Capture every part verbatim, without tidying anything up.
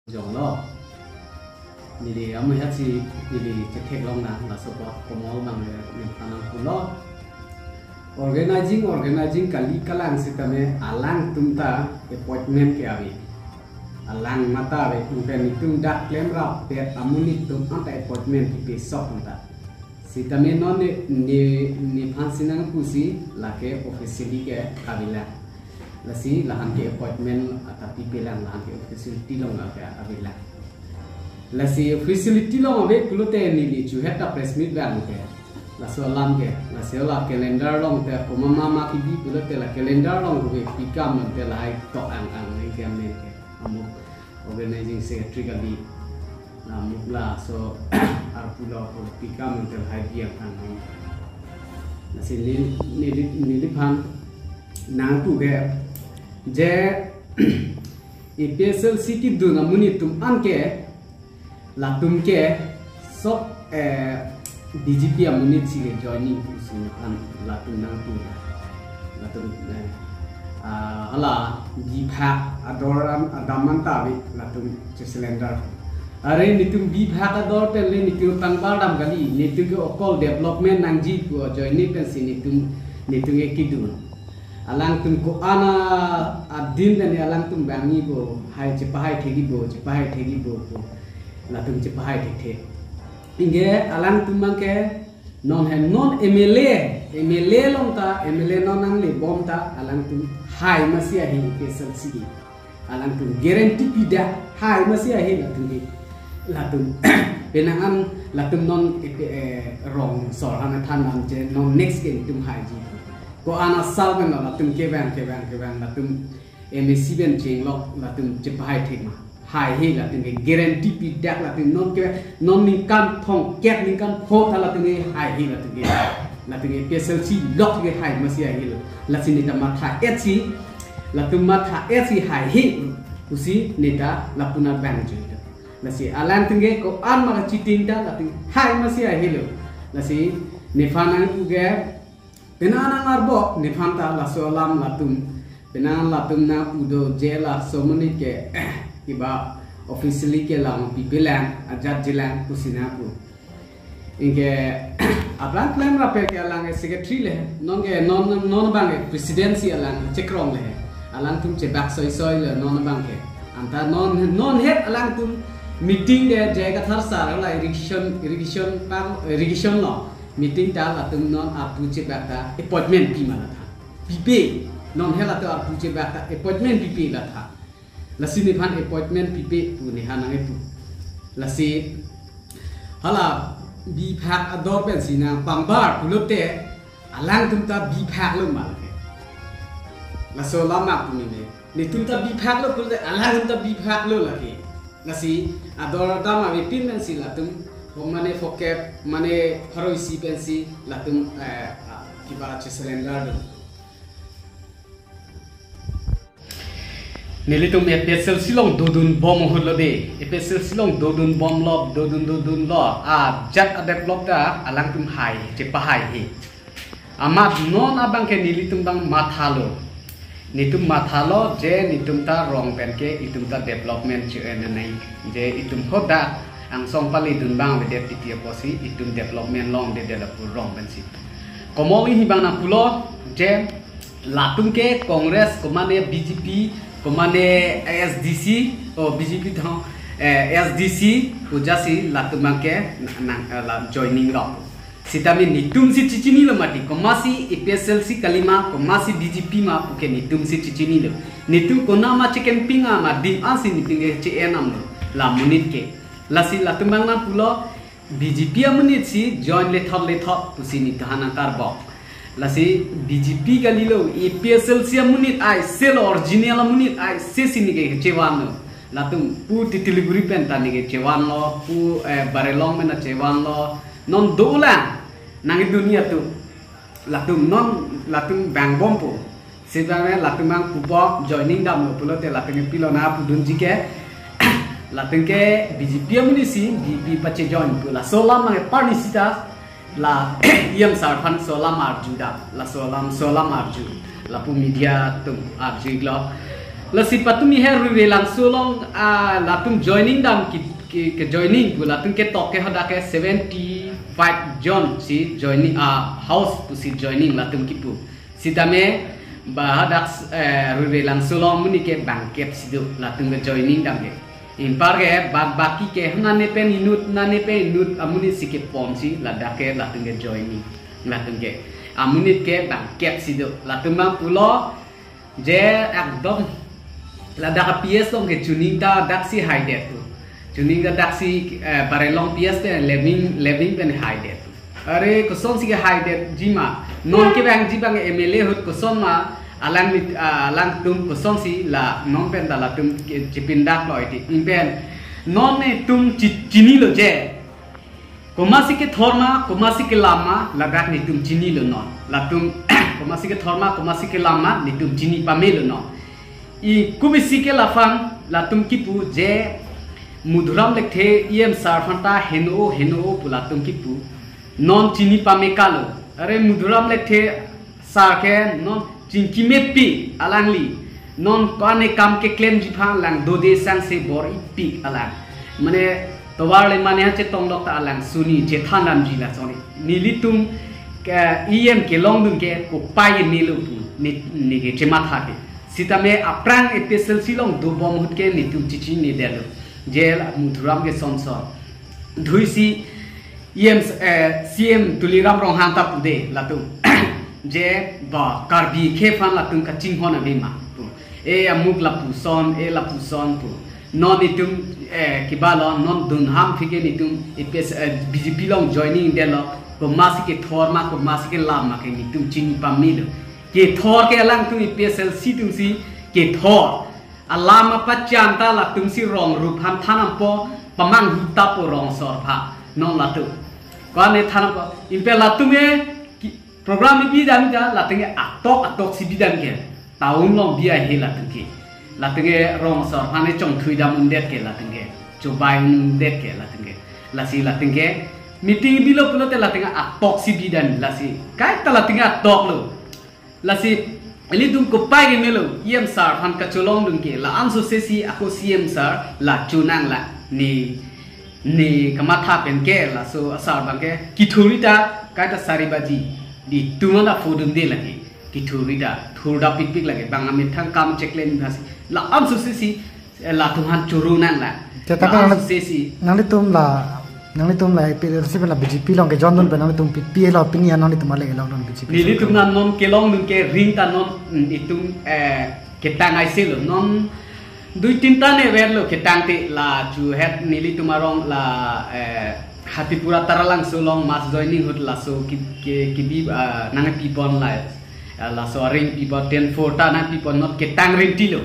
Jonglo. Neli amu hatsi neli chetheklong nang, laso apot Komol abang neli aphan nangpulo. Organizing, organizing kali kalang sitame alangtum ta appointment ke ave. Alang mata ave, anke netum dak klemrappet amonit atum anta appointment kepesok anta. Sitame non ne, ne, nephan si nangpusi lake officially ke avelang. Lasi lahan ke appointment ata pipelang, lahan ke officiality along ke avelang. Lasi officiality along ave pulote neli chuhet ta press meet vang ke. Laso alam ke, lasi la calendar along te komat ma ma kebi pulote la calendar along ave, pikam te lahai tok ang ang neng ke amen ke. Amuk organizing secretary kali. La amuk laso arpu lo ko pikam te lahai bi ang ang neng. Lasi neli, neli, neliphan nangpu ke je A P S L C kedun amonit atum anke latum ke sok, eh, B J P amonit si le joining pusi nephan latum nangpu. Latum, eh, ah, hala biphak ador an adam anta ave latum chesurrender. Are netum biphak ador pen le netum pangbar dam kali, netum ke okol development nangji pu ajoine pensi netum, netum ke kedun. Alangtum ko-an adin pen alangtum bangni bo, hai chepahai thekji bo, chepahai thekji bo ko. Latum chepahai thekthe. Anke alangtum abang ke non he non M L A, M L A along ta, M L A non nangle bom ta, alangtum hai masi ahe A P S L C. Alangtum guarantee pidak hai masi ahe latum ke. Latum penang an latum non, eh, eh, rong sor han than lam je non next ke netum haiji. Ko-an asal pen latum kevang, kevang, kevang latum M A C pen chenglok latum chepahai thek ma. Haihe latum ke guarantee pidak latum non ke non ningkan thomkep ningkan pho ta latum ke haihe latum ke. Latum ke A P S L C lok ke hai masi ahe lo. Lasi neta matha-etsi, latum matha-etsi haihe pusi neta lapu-an bang jo. Lasi alangtum ke ko-an ma kachitin ta latum hai masi ahe lo. Lasi nephan nangpu ke penang nang arbok nephan ta laso alam latum, penang latum nangpu do je laso amonit ke, eh, kiba officially ke lang pipelang, ajat jilang pusi nangpu. Anke aphrang klemrappet ke alang ke secretary le, non ke non, non abang ke president si alang chekrong le. Alangtum chebak soi soi le non abang ke. Anta non, non het alangtum meeting de J I Kathar sir la irrigation, irrigation pang, irrigation lo. Meeting ta latum non arpu chebak ta appointment pi ma latha. Pipe, non he latum arpu chebak ta appointment pipe latha. Lasi nephan appointment pipe pu neha nangpu. Lasi hala biphak ador pensi nangpangbar pulote alangtum ta biphak lo ma lake. Laso alam ma pu neli. Netum ta biphak lo pulote alangtum ta biphak lo lake. Lasi ador adam avepin pensi latum, ho mane phokep, mane pharo isi pensi latum, eh, ah, kiba chesurrender do. Nelitum A P S L C along dodun bom ahut lo de. A P S L C along dodun bomlo, dodun dodunlo. Ajat adevelop ta alangtum hai, chepahaihe. Amat non abang ke nelitum abang mathalo. Netum mathalo je netum ta rong pen ke itum ta development che-en nai. Je itum hadak angsong pali dun abang avedet titi apotsi itum development longledet lapu rong pensi. Komol hi abang nangpulo je latum ke Congress, komane B J P, komane S D C, o B J P thong, eh, S D C, pu jasi latum abang ke nang, eh, la joining lo. Sitame netum si chechinilo mati, komatsi A P S L C kali ma, komatsi B J P ma, puke netum si chechinilo. Netum konat ma checampaign ma, adim ansi netum ke che-en damlo, la monit ke. Lasi latum abang nangpulo, B J P amonit si join lethot lethot pusi neta nangkarbok. Lasi B J P kalilo, A P S L C amonit ai selo, original amonit ai sesi neke chevanlo. Latum pu Titiliguri pen ta neke chevanlo, pu, eh, Barelong pen ta chevanlo. Non dolang nangdun atum. Latum non latum vangbompo. Sitame latum abang pupo joining damlo pulote latum ke pilo nangpudunji ke. Latum ke B J P amonit si B J P pachejoin pu laso alam abang ke parnisita la E M sir aphan laso alam arju dam. Laso alam, laso alam arju. Lapu media atum arju iklo. Lasi patumi he Ruirelangso along, ah, latum joining dam ke, ke, ke joining pu latum ketok ke hadak ke seventy five jon si joining, ah, house pusi joining latum kipu. Sitame ba hadak, eh, Ruirelangso along amonit ke bangkep si do latum ke joining dam ke. Anpar ke bad baki ke nane pen inut, nane pen inut amonit si kepon si ladak ke latum ke joining. Latum ke amonit ke bangkep si do. Latum bang pulo je ekdom ladak a P S along ke chuning ta daksi haidet tu. Chuning ta daksi, eh, Barelong P S pen living, living pen haidet tu. Are kosonsi ke haidetji ma. Non kevangji bang M L A ahut koson ma alang mit, ah, alangtum kosonsi la non pen ta latum ke chipindak lo iti. Anpen non netum chi-, chinilo je. Komatsi kethor ma, komatsi kelam ma, ladak netum chinilo non. Latum komatsi kethor ma, komatsi kelam ma, netum chini pamelo non. I kubisi ke laphan latum kipu je Madhuram Lekthe E M sir aphan ta heno heno pu latum kipu. Non chini pame kalo. Are Madhuram Lekthe sir ke non chingki mepi alangli. Non ko-an ekam keklemji aphan lang dode sangse bor-ipik alang. Mane tovar le mane ha chetong dok ta alang suni chethan damji la soni. Nelitum ke E M kelongdun ke kopai melo pu ne, ne ke chematha ke. Sitame aphrang A P S L C along dobom ahut ke netum chichinine detlo. Je la Madhuram ke sonson. Dhuisi E M, eh, C M Tuliram Ronghang ta pude latum. Je ba Karbi akhei aphan latum kachinghon ave ma pu. E amuk lapuson, e lapuson pu. Non itum, eh, kibalo, non dunham phike netum A P S, eh, B J P along joining detlo. Komatsi kethor ma, komatsi kelam ma ke netum chini pamelo. Kethor ke alangtum A P S L C atumsi kethor. Alam apachan ta latumsi rong rup aphan than dampo, pamanghu ta po rong asor aphan. Non latum. Ko-an ne than dampo. Anpen latum e ki-, program ne bidam ta latum ke atok atok si bidam ke. Town along bi ahe latum ke. Latum ke rong asor aphan ne chongthui dam undet ke latum ke. Chobai undet ke latum ke. Lasi latum ke meeting bilo pulote latum ke atok si bidam lasi. Kaita latum ke atok lo. Lasi ilitum kopai ke melo, E M sir aphan kacholongdun ke, la-an so sesi ako C M sir, la chonang la, ne, ne kamatha pen ke, laso asar bang ke, kithurita, kaita sari baji, di tumana phodunde lake, kithurita, thurda pikpik lake, bang amethang kam cheklem hasi, la-an so sesi, eh, latum aphan choro nang la. Te tapi la-an nang, so sesi. Nanglitum la, nanglitum la A P S C pen la B J P along ke join dun pen nanglitum pi, pi lo pini ya nanglitum ale kelongdun B J P. Nelitum na non kelongdun ke ring ta non, mm, itum, eh, ketang aise lo. Non dui tin ta ne ver lo ketang te la chu het nelitum arong la, eh, Hatipura Taralangso along mass joining ahut laso ki, ki, kibi, ah, nangpipon la, eh, laso ring pipon ten four ta nangpipon non ketang ringti lo.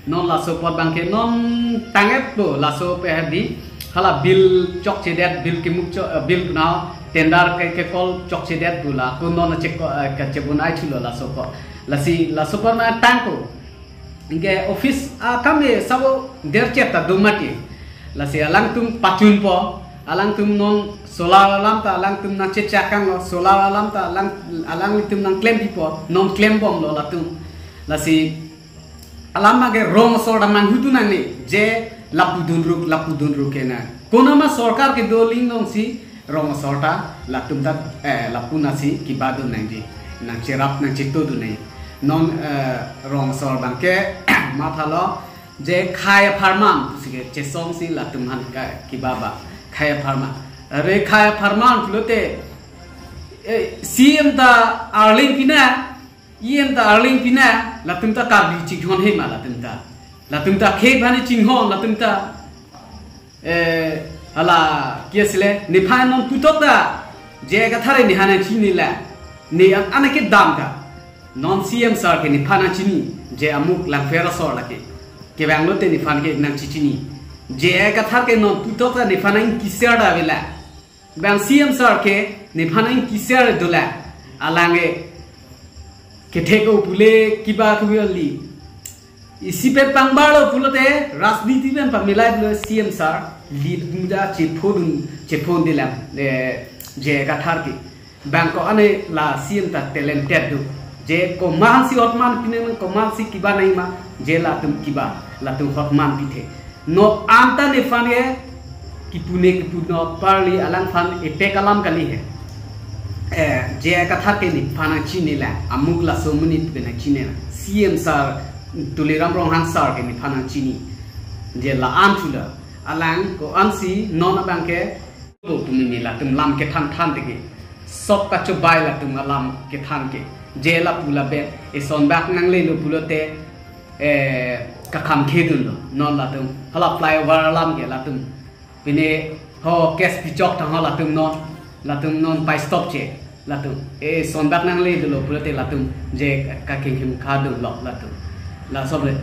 Non laso apot bang ke non tangep lo laso pe hadi hala bill chokchedet, bill kemuk chok, eh, bill punao tender ke, ke call chokchedet pu la ko non chek ko, eh, kachebun ai chulo laso apot. Lasi laso apot na tangko. Anke office akam e sabo derchet ta do mati. Lasi alangtum pachunpo, alangtum non solar alam ta alangtum nangchechak kang lo, solar alam ta alang, alanglitum nangklem pipo, non klembom lo latum. Lasi alam abang ke rong asor ta manghu tu nangne, je lapu dunruk, lapu dunruk ke na. Konat ma sorkar kedo aling alongsi rong asor ta latum ta, eh, lapu nasi kibadun nangji, nangcherap nangchetodun nang. Non, eh, rong asor bang ke mathalo je khei apharman pusi ke chesongsi latum aphan ka kibaba khei apharman. Are khei apharman pulote, eh, C M ta arleng pina, E M ta arleng pina, latum ta Karbi chinghon he ma latum ta. Latum ta khei aphan chinghon latum ta. Eh, hala, kiasile, nephan non putok ta, J I Kathar nephan nangchini la, ne an, an kedam ta. Non C M sir ke nephan nangchini, je amuk Langpher asor lake. Kevang lote nephan ke nangchichini. J I Kathar ke non putok ta nephan nangkiser ta ave la. Bang C M sir ke nephan nangkiser do la. Alang ke kethek o pule kiba kuveli. Isi pen pangbar lo pulote, rajniti pen pamilai pulo C M sir, lit muda chephodun, chephon dilam, eh, J I Kathar ke. Bang ko-an la C M ta talented do, Je komansi hotman pine, komansi kiba nangji ma, je latum kiba, latum hotman pithe. Non anta nephan ke kipune kipu non parli alangphan epek alam kali he. Eh, je kathak ke nephan nangchini la, amuk laso amonit pen nangchini la. C M sir, Tuliram Ronghang sir ke nephan nangchini. Je la-an chula. Alang ko-ansi non abang ke, ko pumini latum lam kethan than teke. Sok kachobai latum alam kethan ke. Je lapu labe, eson bak nanglelo pulote, eh, kakham khedunlo. Non latum, hala flyover alam ke latum. Pine ho case pichok thang ho latum non, latum non pai stop che. Latum, eson bak nanglelo pulote latum, je kakhingkhim khadunlo latum. Laso le,